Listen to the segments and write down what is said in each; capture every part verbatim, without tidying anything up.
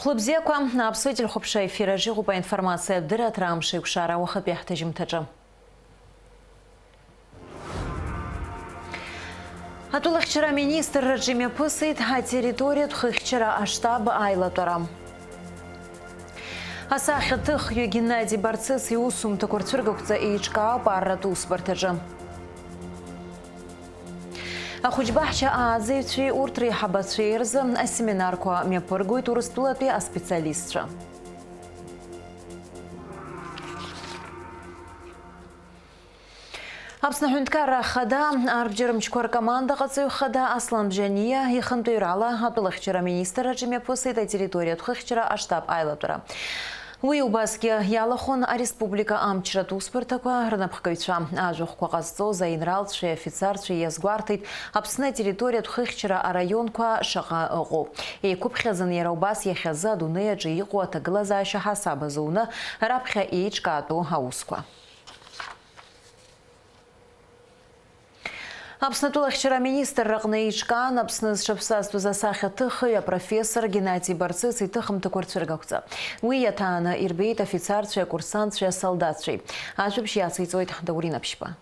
Хәлыбзиақәа, аԥсуа телехәаԥшра ефир аҿы иҟоуп аинформациатә дырраҭара амш еиқәшара уахатәи ҳҭыжьымҭаҿы. Атәылахьчара аминистрраҿы имҩаԥысит атерриториатә хыхьчара аштаб аилатәара. Асахьаҭыхҩы Геннади Барцыц иусумҭақәа рцәыргақәҵа еиҿкаауп арратә усбарҭаҿы. Ахәыҷбаҳча ааӡаҩцәеи урҭ реиҳабацәеи рзы асеминарқәа мҩаԥыргоит Урыстәылатәи аспециалистцәа. Аԥсны аҳәынҭқарра ахада арбџьармчқәа ркоманда ҟаҵаҩ хада Аслан Бжьаниа ихантәаҩрала атәылахьчара аминистрраҿы имҩаԥысит атерриториатә хыхьчара аштаб аилатәара. Уи убасгьы иалахәын ареспублика амчратә усбарҭақәа рнапхгаҩцәа. Ажәахәқәа ҟазҵоз аинралцәеи афицарцәеи иазгәарҭеит Аԥсны атерриториатә хыхьчара араионқәа шаҟа ыҟоу. Еиқәыԥхьаӡан иара убас иахьазы адунеи аҿы иҟоу аҭагылазаашьа ҳасаб азуны раԥхьа еиҿкаатәу аусқәа. Аԥсны атәылахьчара аминистрра аҟны еиҿкаан Аԥсны зҽаԥсазтәыз асахьаҭыхҩы апрофессор Геннади Барцыц иҭыхымҭақәа рцәыргақәҵа. Уи иаҭааны ирбеит афицарцәеи акурсантцәеи асолдаҭцәеи. Ажәабжь иациҵоит Даурен Аԥшьба.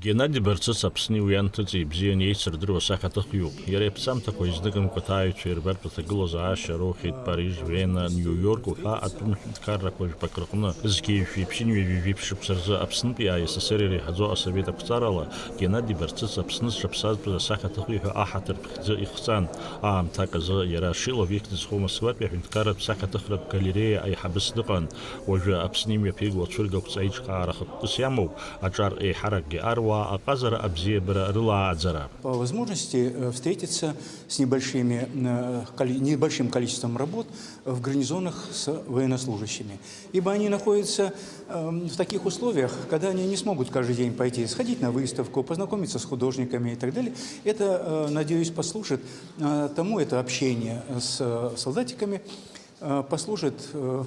Геннади Барцыц Аԥсни уи анҭыҵи ибзианы еицырдыруа асахьаҭыхҩуп. Иара иԥҵамҭақәа изныкымкәа аҭааҩцәа ирбартә аҭагылазаашьа роухьеит Париж, Вена, Нью-Йорк уҳәа атәым ҳәынҭқаррақәа жәпак рҟны. Зқьи жәшәи ԥшьынҩажәи жәиԥшь шықәса рзы Аԥснытәи аиасесер иреиҳаӡоу асовет ақәҵарала Геннади Барцыц Аԥсны зҽаԥсазтәыз асахьаҭыхҩы ҳәа аҳаҭыр ԥхьӡы ихҵан. Аамҭак азы иара Шилов ихьӡ зху Москватәи аҳәынҭқарратә сахьаҭыхратә галереиа аиҳабыс дыҟан. Уажәы Аԥсны имҩаԥиго ацәыргақәҵа аиҿкаара хықәкыс иамоуп, аҿар еиҳаракгьы аруаа аҟазара абзиабара рылааӡара. По возможности, э, встретиться с небольшими, э, коли-, небольшим количеством работ в гарнизонах с военнослужащими. Ибо они находятся, эм, в таких условиях, когда они не смогут каждый день пойти, сходить на выставку, познакомиться с художниками и так далее. Это, э, надеюсь, послужит, э, тому, это общение с, э, солдатиками, э, послужит, э,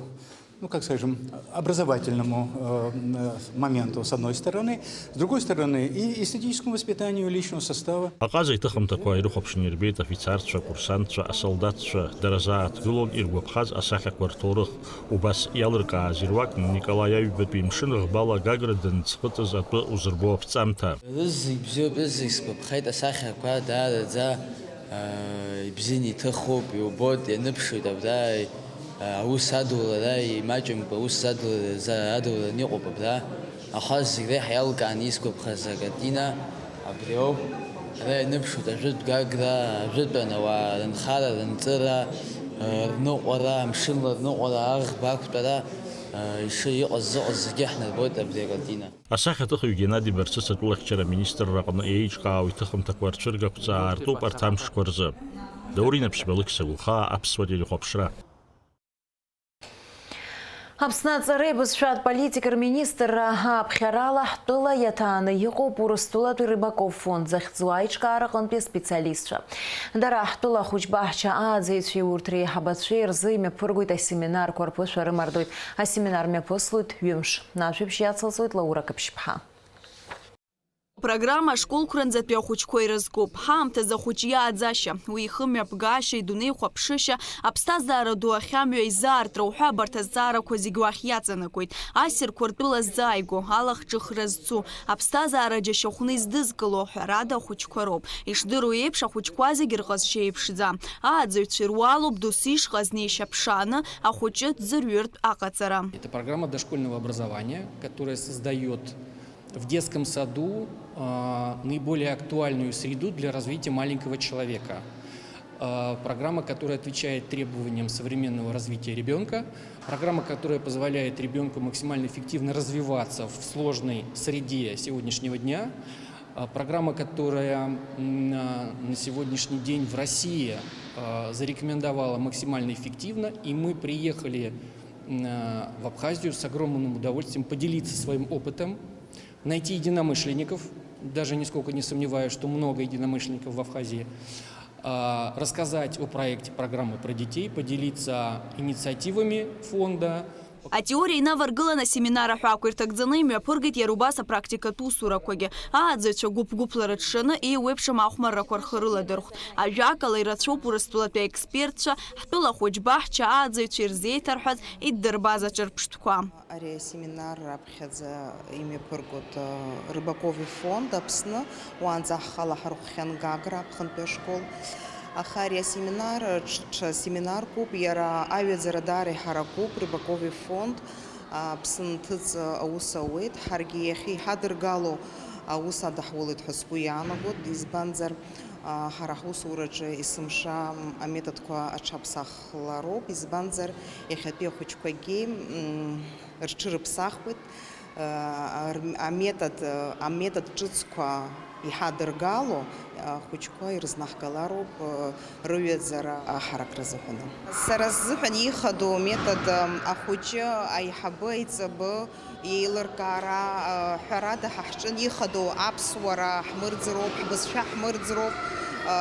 ну, как скажем, образовательному, э, э, моменту, с одной стороны. С другой стороны, и эстетическому воспитанию личного состава. Аҟаза иҭыхымҭақәа ирыхәаԥшны ирбеит афицарцәа, акурсантцәа, асолдаҭцәа, дара зааҭгылон иргәаԥхаз асахьақәа рҭоурых. Убас иалыркааз ируакны Николаи Аҩбатәи мшын ӷбала Гагра данӡхыҵыз атәы узырбо аԥҵамҭа. Рызегь бзиоуп, рызегь сгәаԥхеит, асахьақәа даараӡа, аа, ибзианы иҭыхуп, иубоит, ианыԥшуеит абра, аа, аус адулара, имаҷымкәа аус адулара, адулараны иҟоуп абра. Аха зегь реиҳа иалкааны исгәаԥхаз акартина абри ауп. Ара ианыԥшуеит ажәытә Гагра, ажәытәан ауаа рынхара, рынҵыра, рныҟәара, амшынла рныҟәара, аӷба ақәтәара, ишы иҟаз-зыҟаз зегьы ҳнарбоит абри акартина. Асахьаҭыхҩы Геннади Барцыц атәылахьчара аминистрра аҟны еиҿкаау иҭыхымҭақәа рцәыргақәҵа аартуп арҭ амшқәа рзы. Даурен Аԥшьба, Алықьса Гәлхаа, Аԥсуа телехәаԥшра. Аԥсны аҵареи абызшәатә политикеи рминистрра ааԥхьарала ҳтәыла иаҭааны иҟоуп Урыстәылатәи Рыбаков фонд захьӡу аиҿкаара аҟынтәи аспециалистцәа. Дара ҳтәыла ахәыҷбаҳча ааӡаҩцәеи урҭ реиҳабацәеи рзы имҩаԥыргоит асеминарқәа рԥышәа рымардоит. Асеминар мҩаԥыслоит ҩымш. Ажәабжь иацылҵоит Лаура Қыԥшьԥҳа. Апрограмма ашколқәранӡатәи ахәыҷқәа ирызкуп. Ҳаамҭазы ахәыҷы иааӡашьа, уи ихымҩаԥгашьа, идунеихәаԥшышьа, аԥсҭазаара ду ахьамҩа изаартра уҳәа абарҭ азҵаарақәа зегь уахь иаҵанакуеит. Ассирқәа ртәыла ззааигәоу, алахҿыхра зцу, аԥсҭазаара џьашьахәны издызкыло, ҳәарада, ахәыҷқәа роуп. Ишдыру еиԥш, ахәыҷқәа зегь рҟазшьа еиԥшӡам. Ааӡаҩцәа ируалуп досу ишҟа знеишьа ԥшааны ахәыҷы дӡырҩыртә аҟаҵара. Это программа дошкольного образования, которая создаёт в детском саду, а, наиболее актуальную среду для развития маленького человека. А, программа, которая отвечает требованиям современного развития ребёнка, программа, которая позволяет ребёнку максимально эффективно развиваться в сложной среде сегодняшнего дня, а, программа, которая, м, на, на сегодняшний день в России, а, зарекомендовала максимально эффективно, и мы приехали, м, а, в Абхазию с огромным удовольствием поделиться своим опытом, найти единомышленников, даже нисколько не сомневаюсь, что много единомышленников в Абхазии, а, рассказать о проекте программы про детей, поделиться инициативами фонда, Атеориа инаваргылан асеминар аҳәаақәа ирҭагӡаны имҩаԥыргеит иара убас апрактикатә усурақәагьы. Ааӡаҩцәа гәыԥ-гәыԥла рыҽшаны еиуеиԥшым ахәмаррақәа рхы рыладырхәт. Ажәакала, ирацәоуп Урыстәылатәи аекспертцәа, ҳтәыла ахәыҷбаҳча, ааӡаҩцәа ирзеиҭарҳәаз, иддырбаз аҿырԥштәқәа. Ари асеминар раԥхьаӡа имҩаԥыргоит, э, Рыбаков ифонд Аԥсны, уаанӡа ҳхала ҳархәхьан Гагра аԥхынтәи ашкол. Аха ари асеминар, ҽ-, ҽа семинаркуп, иара аҩаӡара даара иҳаракуп, Рыбаков ифонд, а, Аԥсны нҭыҵ аус ауеит. Ҳаргьы иахьа иҳадыргало аус адаҳулоит ҳәа сгәы иаанагоит, избанзар, а, ҳара ҳусураҿы есымша аметодқәа аҽаԥсахлароуп, избанзар, иахьатәи ахәыҷқәагьы, м, рҽырыԥсахуеит, а, ар-, аметод, аметод ҿыцқәа иҳадыргало, ахәыҷқәа ирызнаҳгалароуп, а, рыҩаӡара аҳарак рзыҳәаны. Сара сзыҳәан ихадоу аметод, ам, ахәыҷы, аиҳабы, аиҵбы, Еилыркаара, а, ҳәарада, ҳа ҳҿын ихадоу аԥсуара ҳмырӡроуп, ҳбызшәа ҳмырӡроуп, а,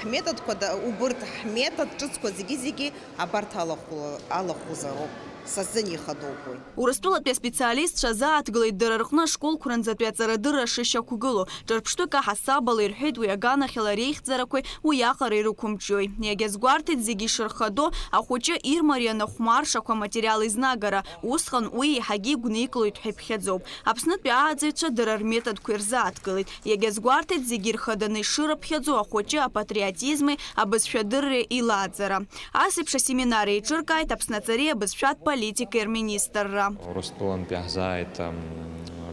ҳметодқәа да-, убырҭ ҳметод ҿыцқәа зегьы-зегьы абарҭ алахәла-, алахәызароуп. Са сзын ихадоуп уи. Урыстәылатәи аспециалистцәа азааҭгылеит дара рҟны ашколқәранӡатәи аҵарадырра шышьақәгылоу. Ҿырԥштәык аҳасабала ирҳәеит уи аганахьала реихьӡарақәеи уи аҟара ирықәымҿиои. Иагьазгәарҭеит зегьы ишырхадоу, ахәыҷы ирмарианы хәмаршақәа аматериал изнагара, усҟан уи еиҳагьы игәникылоит ҳәа иԥхьаӡоуп. Аԥснытәи ааӡаҩцәа дара рметодқәа ирзааҭгылеит. Иагьазгәарҭеит зегьы ирхаданы ишырыԥхьаӡо ахәыҷы апатриотизми абызшәадырреи илаӡара. Ас еиԥш асеминар еиҿыркааит Аԥсны аҵареи абызшәатә политикеи рминистрра. Урыстәылантәи иаҳзааит, ам,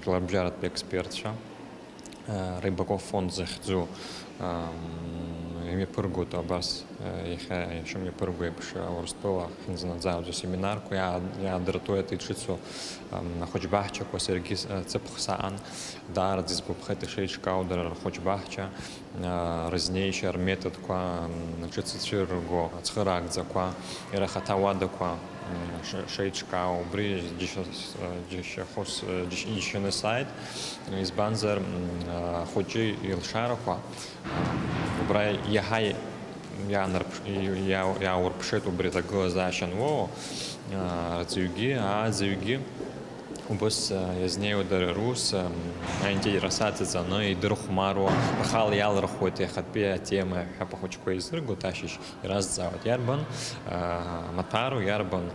жәларбжьаратәи експертцәа. Рыбаков фонд захьӡу, ам, имҩаԥыргоит абас, а, иахьа ишымҩаԥырго еиԥш, а, Урыстәыла ахьынӡанаӡааӡо асеминарқәа иаа-, иаадыртуеит иҿыцу, ам, ахәыҷбаҳчақәа. Саргьы с-, а, цыԥх саан, даараӡа исгәаԥхеит ишеиҿкаау дара рхәыҷбаҳча, а, рызнеишьа, рметодқәа, ам, ҿыц ицәырырго ацхыраагӡақәа, ирахаҭа уадақәа, ш-, шеиҿкаау, убри џьашьа-, џьашьахәыс-, џьаш-, иџьашьаны сааит, избанзар, м, ахәыҷы илшарақәа, м, убра иаҳа иаанарԥш-, иа-, иа-, иааурԥшеит убри аҭагылазаашьа ануоу, а, арҵаҩгьы, ааӡаҩгьы убыс, а, иазнеиуа дара рус, м, аинтерес аҵаҵаны идырхәмаруа, рхала иалырхуеит иахатәи атема ҳәа ахәыҷқәа еизыргоит ашьыжь. Иразҵаауеит, иарбан, аа, маҭәару, иарбан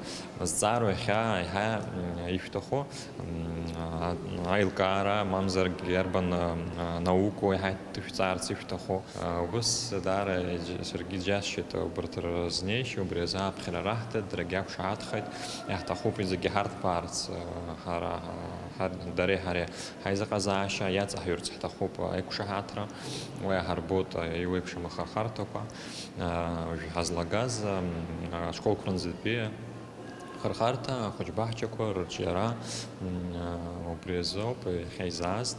зҵаару иахьа еиҳа, м, ишәҭаху, м, а-, аилкаара, мамзаргьы иарбан, а, а, наукоу еиҳа ишәҵаарц ишәҭаху. А, убыс даара иџь-, саргьы иџьасшьеит убарҭ рызнеишьа, убри азы аԥхьара раҳҭеит, даргьы ақәшаҳаҭхеит, иаҳҭахуп зегьы ҳарҭбаарц, а, ҳара, а, ҳар-, дареи ҳареи ҳаизыҟазаашьа иаҵаҳҩырц ҳҭахуп аиқәшаҳаҭра, уи иаҳарбоит, а, еиуеиԥшым ахырхарҭақәа. Уажә ҳазлагаз ашколқәа рынӡатәи ахырхарҭа, ахәыҷбаҳчақәа рырҿиара, убри азоуп иахьа изааз.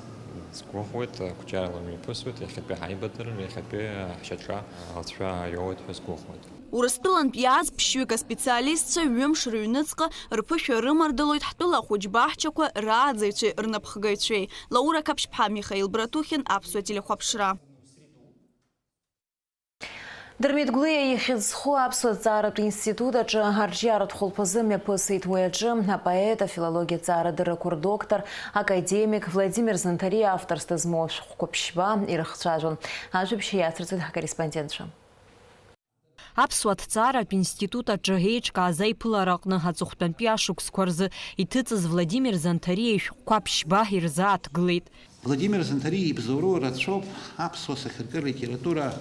Сгәыӷуеит, ақәҿиарала мҩаԥысуеит, иахьатәи ҳаибадырра, иахьатәи ҳшьаҿа алҵшәа иоуеит ҳәа сгәыӷуеит. Урыстәылантә иааз ԥшьҩык аспециалистцәа ҩымш рыҩныҵҟа рԥышәа рымардылоит ҳтәыла ахәыҷбаҳчақәа рааӡаҩцәеи рнапхгаҩцәеи. Лаура Қаԥшьԥҳа, Михаил Братухин, Аԥсуа телехәаԥшра. Дырмит Гәлиа ихьӡ зху аԥсуа ҭҵааратә институт аҿы арҿиаратә хәылԥазы мҩаԥысит. Уи аҿы апоет, афилологиатә ҭҵаарадыррақәа рдоктор, академик Владимир Занҭариа авторс дызмоу ашәҟәқәа ԥшьба ирыхцәажәон. Ажәабжь иацырҵеит ҳкорреспондентцәа. Аԥсуа ҭҵааратә институт аҿы еиҿкааз аиԥылара аҟны аҵыхәтәантәи ашықәсқәа рзы иҭыҵыз Владимир Занҭариа ишәҟәқәа ԥшьба ирзааҭгылеит. Владимир Занҭариа ибзоуроу рацәоуп аԥсуа сахьаркыратә литература,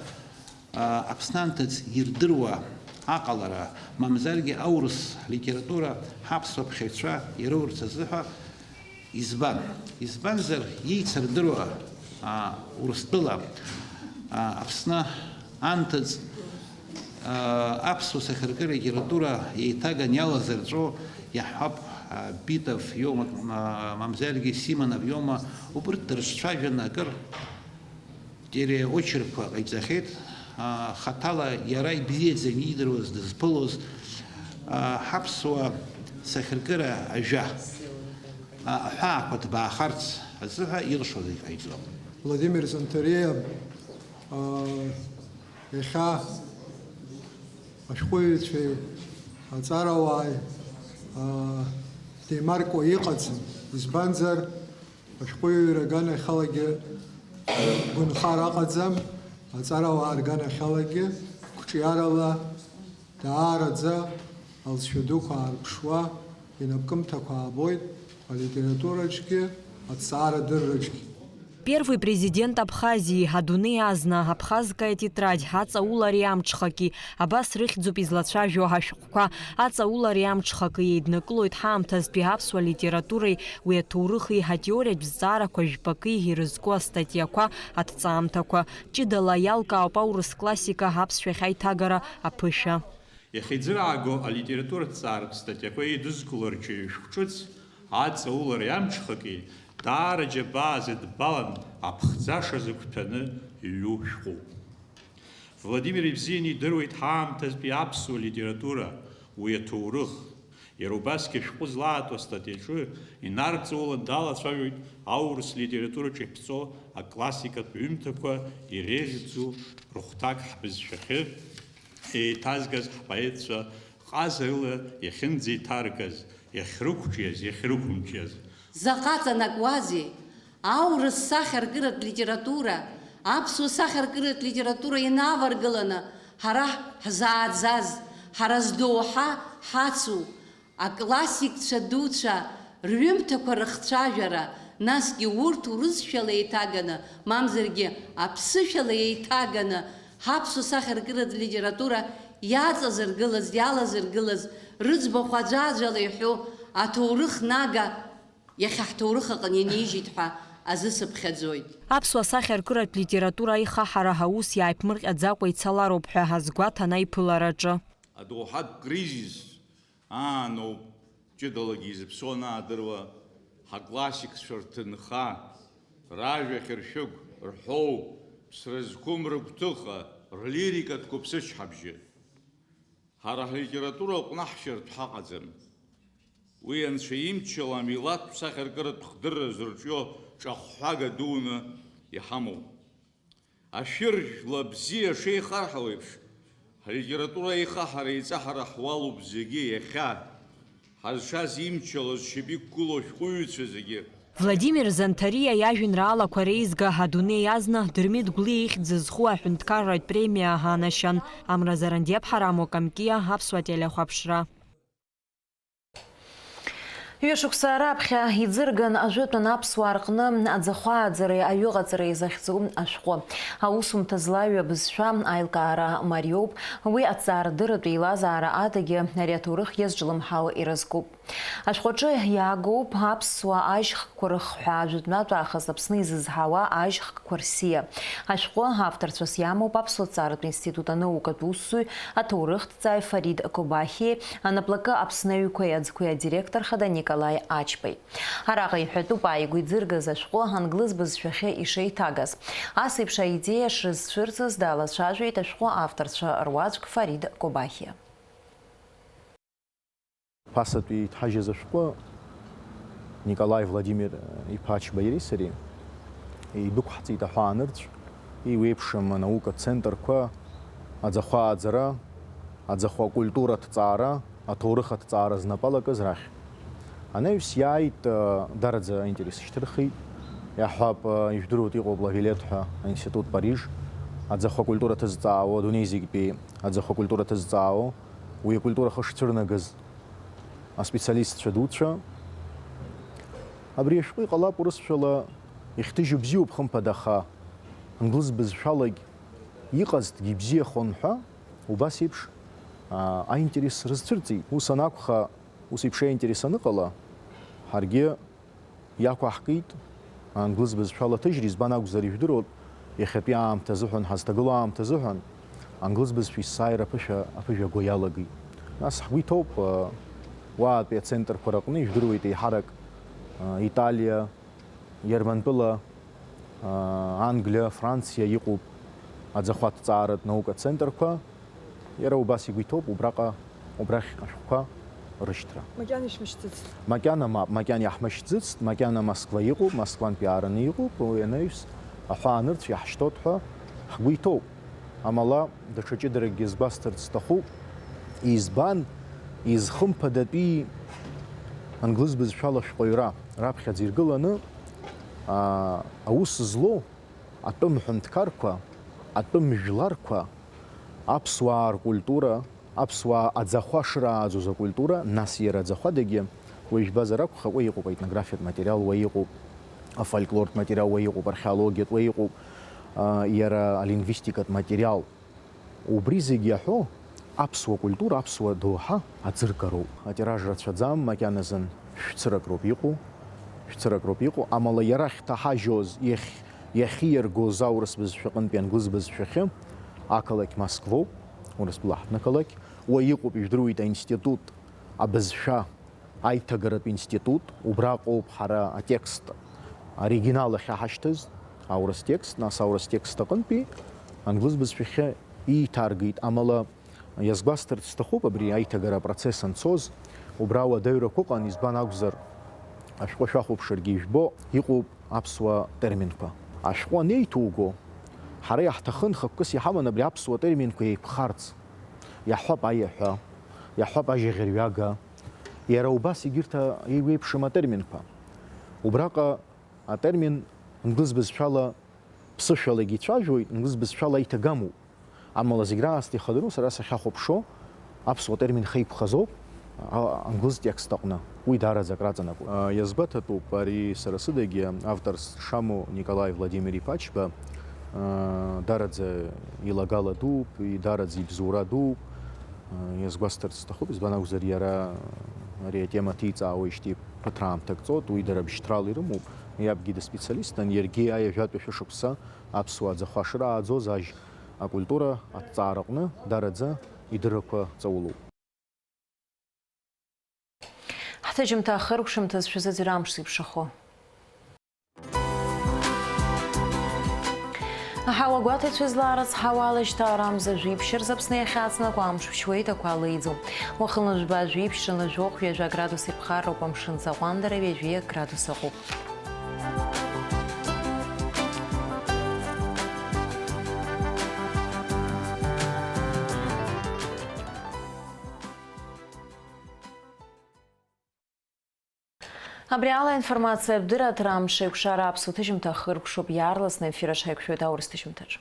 а, Аԥсны анҭыҵ ирдыруа аҟалара, мамзаргьы аурыс литература ҳаԥсуа ԥхьаҩцәа ироурц азыҳәа. Избан? Избанзар, иеицырдыруа, а, Урыстәыла, а, Аԥсны анҭыҵ, а, аԥсуа сахьаркыратә литература еиҭаган иалазырҵәо иаҳҳәап, а, Битов иоума, а, мамзаргьы Симонов иоума, убырҭ дрыҿцәажәаны акыр телеочеркқәа ҟаиҵахьеит. А, хаҭала иара ибзиаӡаны иидыруаз, дызԥылоз, а, ҳаԥсуа сахьаркыра ажәа, а, аҳәаақәа ҭбаахарц азыҳәа илшо зегь ҟаиҵон. Владимир Занҭариа, а, иахьа ашәҟәыҩҩцәеи аҵарауааи, деимаркуа иҟаӡам, избанзар, ашәҟәыҩҩра аганахьалагьы гәынхар аҟаӡам, аҵарауаа рганахьалагьы қәҿиарала даараӡа алҵшәа дуқәа аарԥшуа, инапкымҭақәа аабоит алитератураҿгьы, аҭҵаарадырраҿгьы. Первый президент Абхазии, адунеи азна, абхазская тетрадь, аҵаулареи амҽхаки, абас рыхьӡуп излацәажәо ҳашәҟәқәа, аҵаулареи амҽхаки еиднакылоит ҳаамҭазтәи аԥсуа литературеи уи аҭоурыхи атеориатә зҵаарақәа жәпаки ирызку астатиақәа, аҭҵаамҭақәа. Ҷыдала иалкаауп аурыс классика аԥсшәахь аиҭагара аԥышәа. Иахьа иӡырааго алитературатә ҭҵааратә статиақәа еидызкыло рҿы ҩышәҟә ҿыц, аҵаулареи амҽхаки, даара џьабаа зыдбалан аԥхӡаша зықәҭәаны иҩу шәҟәуп. Владимир ибзианы идыруеит ҳаамҭазтәи аԥсуа литература, уи аҭоурых. Иара убасгьы ашәҟәы злаатуа астатиаҿы инарҵаулан далацәажәоит аурыс литератураҿы иаԥҵоу аклассикатә ҩымҭақәа иреиӷьӡоу рыхәҭак ҳбызшәахьы еиҭазгаз ҳпоетцәа ҟазарыла иахьынӡеиҭаргаз, иахьрықәҿиаз, иахьрықәымҿиаз. Заҟа ҵанакуазеи аурыс сахьаркыратә литература, аԥсуа сахьаркыратә литература инаваргыланы ҳара ҳзааӡаз, ҳара здоуҳа ҳацу, аклассикцәа дуцәа рҩымҭақәа рыхцәажәара, насгьы урҭ урысшәала еиҭаганы, мамзаргьы аԥсышәала еиҭаганы, ҳаԥсуа сахьаркыратә литература иаҵазыргылаз, иалазыргылаз, рыӡбахә аӡәаӡәала иҳәо аҭоурых нага иахьа ҳҭоурых аҟны инижьит ҳәа азы сыԥхьаӡоит. Аԥсуа сахьаркыратә литература аихаҳара аус иааиԥмырҟьаӡакәа ицалароуп ҳәа азгәаҭан аиԥылараҿы. Адоуҳатә кризис ааноуп ҷыдалагьы изыԥсоу анаадыруа, ҳаклассикцәа рҭынха, ражәа хьыршәыгә, рҳәоу, ԥсра зқәым рыгәҭыха, рлирикатә қәыԥсычҳабжьы. Ҳара ҳлитература аҟны ҳшьарҭә ҳаҟаӡам. Уи Анцәа имчала амилаҭтә сахьаркыратә хдырра зырҿио ҿахәҳәага дуны иҳамоуп. Ашәыр жәла бзиа шеихарҳауеиԥш, ҳлитература аихаҳара еиҵаҳара ҳуалуп зегьы иахьа. Ҳазшаз имчалаз шьапы иқәгылоу ашәҟәыҩҩцәа зегьы. Владимир Занҭариа иажәеинраалақәа реизга адунеи азна Дырмит Гәлиа ихьӡ зху аҳәынҭқарратә премиа аанашьан. Амра Зарандиаԥҳа, Рамо Камкиа, Аԥсуа телехәаԥшра. Ҩышықәса раԥхьа иӡырган ажәытәан аԥсуаа рҟны аӡахәааӡареи аҩыҟаҵареи захьӡу ашәҟәы. Аусумҭа злаҩу абызшәа аилкаара мариоуп, уи аҭҵаарадырратә еилазаара адагьы ари аҭоурых иазҿлымҳау ирызкуп. Ашәҟәаҿы иаагоуп аԥсуа ажьхқәа рыхҳәаа, жәытәнатә аахыс Аԥсны изызҳауа ажьхқәа рсиа. Ашәҟәы авторцәас иамоуп Аԥсуа ҭҵааратә институт анаукатә усзуҩ, аҭоурыхҭҵааҩ Фарид Кобахиеи анаплакы Аԥсны аҩқәеи аӡқәеи адиректор хада Николаи Ачбеи. Араҟа иҳәатәуп ааигәа иӡыргаз ашәҟәы англыз бызшәахьы ишеиҭагаз. Ас еиԥш аидеиа шрызцәырҵыз далацәажәеит ашәҟәы авторцәа руаӡәк Фарид Кобахиа. Ԥасатәи иҭҳажьыз ашәҟәы Николаи Владимир-иԥа Ачба иареи сареи идәықәҳҵеит аҳәаанырцә, еиуеиԥшым анаукатә центрқәа, аӡахәааӡара, аӡахәа акультура аҭҵаара, аҭоурых аҭҵаара знапы алакыз рахь. Анаҩс иааит, э, дараӡа аинтерес шьҭырхит. Иаҳҳәап, э, ижәдыруеит, иҟоуп Лавилет ҳәа аинститут Париж, аӡахәа акультура ҭызҵаауа, адунеи зегьтәи аӡахәа акультура ҭызҵаауа. Уи акультура ахы шцәырнагаз аспециалистцәа дуцәа. Абри ашәҟәы иҟалап урысшәала ихьҭыжьу бзиоуп, хымԥада, аха англыз бызшәалагь иҟазҭгьы ибзиахон ҳәа, убас еиԥш, аа, аинтерес рызцәырҵит. Ус анакәха, ус еиԥш аинтерес аныҟала, ҳаргьы иақәаҳкит, англыз бызшәала аҭыжьра, избан акәзар, ижәдыруеит, иахьатәи аамҭа азыҳәан, ҳазҭагылоу аамҭа азыҳәан, англыз бызшәа есааира аԥышәа, аԥыжәагоу иалагеит. Нас ҳгәы иҭоуп, э, уаатәи ацентрқәа рыҟны, ижәдыруеит, еиҳарак, э, Италиа, Германтәыла, э, Англиа, Франциа иҟоуп аӡахәа аҭҵааратә наукатә центрқәа. Иара убас игәы иҭоуп убраҟа, убрахь ашәҟәқәа рышьҭра. Макьана ишәмышьҭыцт? Макьана мап, макьана иаҳмышьҭыцт, макьана Москва иҟоуп, Москвантәи аараны иҟоуп, уи анаҩс аҳәаанырцә иаҳшьҭоуп ҳәа ҳгәы иҭоуп. Амала, даҽа ҷыдаракгьы згәасҭарц сҭахуп. Избан? Изхымԥадатәи Англыз бызшәала ашәҟәыҩра раԥхьаӡа иргыланы, аа, аус злоу атәым ҳәынҭқарқәа, атәым жәларқәа, аԥсуаа ркультура, аԥсуаа аӡахәа шрааӡоз акультура, нас иара аӡахәадагьы, уи жәбазар акәхап, уа иҟоуп аетнографиатә материал, уа иҟоуп афольклортә материал, уа иҟоуп археологиатә, уа иҟоуп, аа, иара алингвистикатә материал. Убри зегь иаҳәо аԥсуа культура, аԥсуа доуҳа аӡыргароуп. Атираж рацәаӡам, макьаназын шәцырак роуп иҟоу, шәцырак роуп иҟоу, амала иара ахьҭаҳажьоз, иахь-, иахьиаргоз аурыс бызшәаҟынтәи англыз бызшәахьы ақалақь Москвоуп, Урыстәыла ҳҭнықалақь, уа иҟоуп, ижәдыруеит, аинститут абызшәа аиҭагаратә институт, убраҟоуп ҳара атекст оригинал ахьаҳашьҭыз, аурыс текст, нас аурыс текст аҟынтәи англыз бызшәахьы ииҭаргеит, амала иазгәасҭарц сҭахуп абри аиҭагара апроцесс анцоз, убра ауадаҩрақәа ыҟан, избан акәзар, ашәҟәы шәахәаԥшыргьы ижәбо, иҟоуп аԥсуа терминқәа. Ашәҟәы анеиҭуго, ҳара иаҳҭахын хықәкыс иҳаман абри аԥсуа терминқәа еиқәхарц. Иаҳҳәап аиаҳәа, иаҳҳәап ажьаӷьырҩага, иара убас егьырҭ еиуеиԥшым атерминқәа. Убраҟа атермин англыз бызшәала ԥсышәалагьы ицәажәоит, англыз бызшәала аиҭагамоуп. Амала зегь раасҭа ихадароу сара сахьахәаԥшуа аԥсуа термин хеиқәхазоуп, а-, англыз текст аҟны. Уи даараӡа акраҵанакуеит. А, иазгәаҭатәуп ари сара сыдагьы авторс дшамоу Николаи Владимир-иԥа Ачба, а, даараӡа илагала дууп, и-, даараӡа ибзоура дууп. А, иазгәасҭарц сҭахуп, избан акәзар, иара ари атема ҭиҵаауеижьҭеи ԥыҭраамҭак ҵуеит, уи дара бжьҭрала ирымоуп, иабгьы дыспециалистын, иаргьы аҩажәатәи шәышықәса аԥсуаа аӡахәа шрааӡоз ажь акультура аҭҵаараҟны даараӡа идыррақәа ҵаулоуп. Ҳҭыжьымҭа ахыркәшамҭаз шәазыӡырҩ амш зеиԥшрахо. Аҳауа гәаҭацәа злаарыцҳауа алашьцара амза жәиԥшь рзы Аԥсны иахьаҵнакуа амш ԥшьуеит, ақәа леиӡом. Уахынла жәба жәиԥшь, ҽынла жәохә, ҩажәа градус иԥхарроуп, амшын ҵаҟәандара ҩажәи градус ыҟоуп. Абри ала аинформациатә дырраҭара амш еиқәшара аԥсуа ҭыжьымҭа ахыркәшоуп, иаарласны аефир аҿы ҳаиқәшәоит аурыс ҭыжьымҭаҿ.